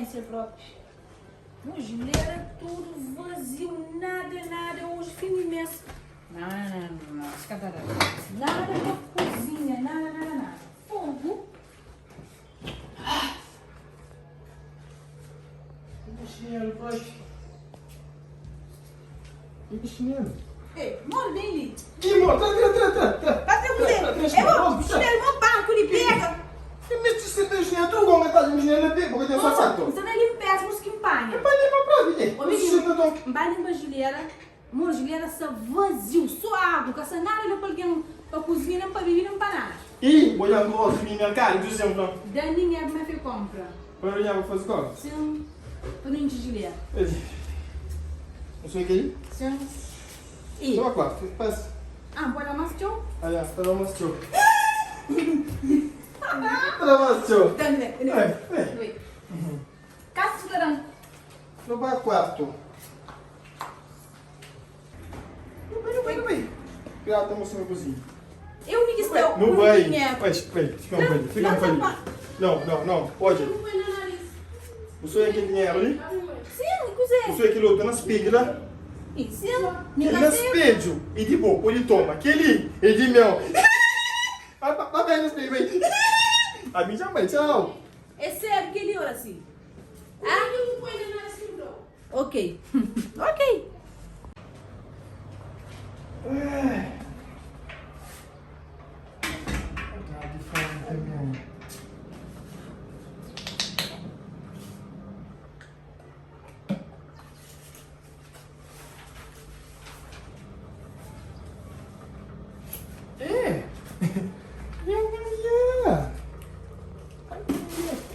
Paciência propi. Mujilera tudo vazio, nada, nada, hoje fim de mês. Não, não, não, não, nada pa cozinha, nada, nada, nada. Fogo. Ah. Que chinelo, pai? Que chinelo? Ei, moro bem ali. Que moro? Tra, tra, tra, tra, tra. Tá te Tra, É bom, chinelo, bom banco de pega. E me se tem chinelo, tu gonga tá de chinelo pega, porque tem sapato. Você não limpa, mas que empanha. É para limpar pra vida. Ô, menino, vai limpar a geleira. Amor, geleira sta vaziu, só água, ka sta nada la pa algen pa kuzinha, nem pa bebe, nem pa nada. Ih, bo dja gosta di merkadu, tu sem fla. Da ninguém pa me fai compra. Pa no dinheru pa fazi compra? Sim, pa no intxi geleira. Não sei keli? Sim. Ih. Toma quarto, passa. Ah, pode dar mais txeu? Ah, já, tá dando mais txeu. Tá dando mais txeu. Dá, vem, vem. Vem, vem. Vem. Casa tá dando. No ba quarto. Não vai, não vai, não vai. Cuidado, tá mostrando a cozinha. Eu me estou Não vai. Vai, vai, fica um pouquinho, fica um pouquinho. Não, não, não, pode. Não põe no nariz. O senhor aquele dinheiro ali? Sim, cozé. O senhor aquele outro na espelho lá? Sim. Na espelho. E de boa, pode toma. Aquele, e de meu. Vai, vai, vai na espelho, vai. A mim já vai, tchau. É sério que ele ora assim? Ah? Ok. Ok. É.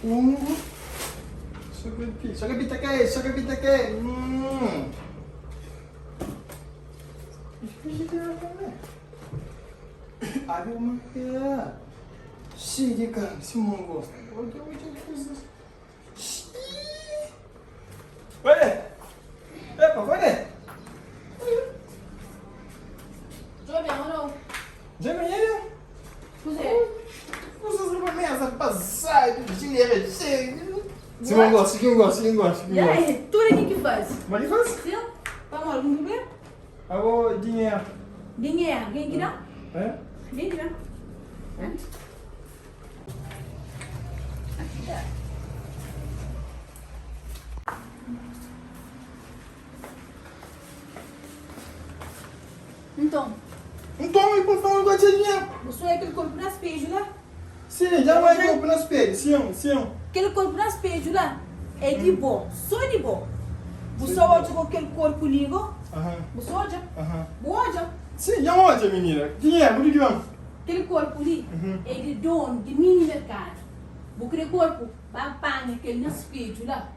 Congo. Soca que, soca que. Hum. Abi uma Cheio cara, se não gosta. Olha! Epa, olha! Djobe, ou não? Já ganhei? Kuzé? Você uma mesa passada, dinheiro cheio. Se não gosta, quem gosta, quem gosta, quem E gosta. aí, tudo aqui que faz. Mas que faz? Sim? Vamos, algum problema? Agora, dinheiro. Dinheiro, quem que dá? É? Quem que dá? Então, Então, e por favor, não gosta de dinheiro. você é aquele corpo na espelho lá? Sim, já vai corpo na espelho. Sim, sim. Aquele corpo na espelho lá é de bom, só de bom. Você olha com aquele corpo ligo, Aham, você olha, aham. você olha. Sim, já onde, menina? Dinheiro, muito dinheiro. Aquele corpo ali Uhum. é de dono de mini mercado. Você quer corpo, vai apanhar aquele no espelho lá.